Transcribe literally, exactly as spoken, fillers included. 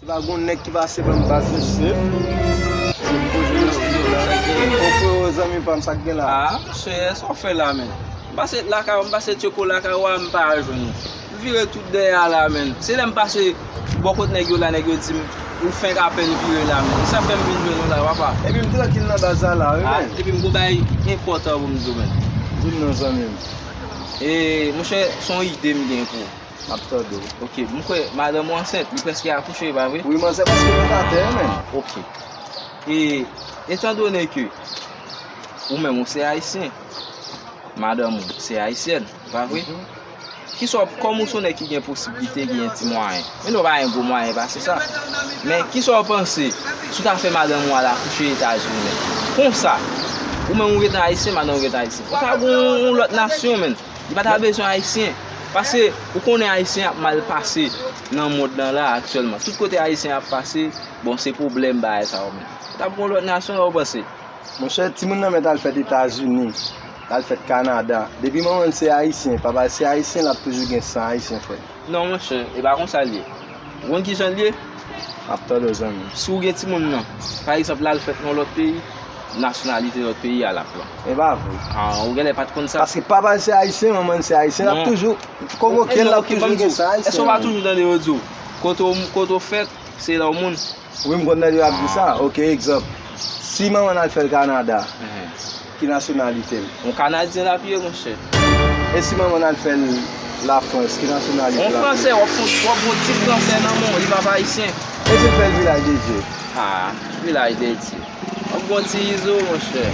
Se pa gon nèg ki pase ban m baz mesye. Se m poze nan studio la. Bon, frero, zanmi pa m, sa k gen la? Ah, monchè, sa w fè la, menn? M pase lakay ou, m pase tcheko lakay ou a, m pa jwenn ou. M vire tout dèyè a la, menn. Se lè m pase bò kot nèg yo la, nèg yo di m, ou fenk apèn vire la, menn. Sa fè m vin jwenn ou la, papa. Epi m trankil nan baz la la, wi, menn. Epi m gon bagay enpòtan pou m di w, menn. Di m non, zanmi m. E, monchè, se yon ide m gen pou ou. M ap tande w. Ok, m kwè madanm ou ansent, li prèske akouche, e pa vre? Wi, manzè prèske nan atè, menn. Ok. E, etandone ke ou menm ou se ayisyen, madanm ou se ayisyèn, e pa vre? Mhm. Kisa w, kòm ou se yon nèg ki gen posiblite, gen ti mwayen, men nou pa gen gwo mwayen pase sa. Men kisa w panse si w ta fè madanm ou al akouche Etazini menm? Konsa, ou menm ou gentan ayisyen, madanm ou gentan ayisyen. Ou ta gon yon lòt nasyon, menn. Li pa ta bezwen ayisyen. Paske ou konnen ayisyen ap mal pase nan mond lan la aktyèlman. Tout kote ayisyen ap pase, bon, se pwoblèm bagay sa yo menm. Ou ta pran lòt nasyon, sa w panse? Monchè, timoun nan mèt al fèt Etazini, al fèt Kanada. Depi manman l se ayisyen, papa l se ayisyen, l ap toujou gen san ayisyen fè l. Non, monchè, e pa konsa l ye. Ou konn kijan l ye? M ap tande w, zanmi. Si w gen timoun nan, pa egzanp, l al fèt nan lòt peyi, nasyonalite lòt peyi a l ap pran. E pa vre. Ah, ou genlè pa t konn sa. Paske papa l se ayisyen, manman l se ayisyen, l ap toujou, kokoke l, l ap toujou gen san ayisyen. Èske w pa toujou tande yo di w, kote w, kote w fèt, se la w moun? Wi, m konn tande yo ap di sa. Ah. Ok, egzanp. Si manman l al fè l Kanada, ki nasyonalite l? Yon Kanadyen l ap ye, monchè. E si manman l al fè l Lafrans, ki nasyonalite l ap ye? Yon Fransè, w ap fon, w ap gon ti Fransè nan men w, li p ap ayisyen. E si l fè l Vilaj de Dye? Ah, Vilaj de Dye. W ap gon ti Izo, monchè.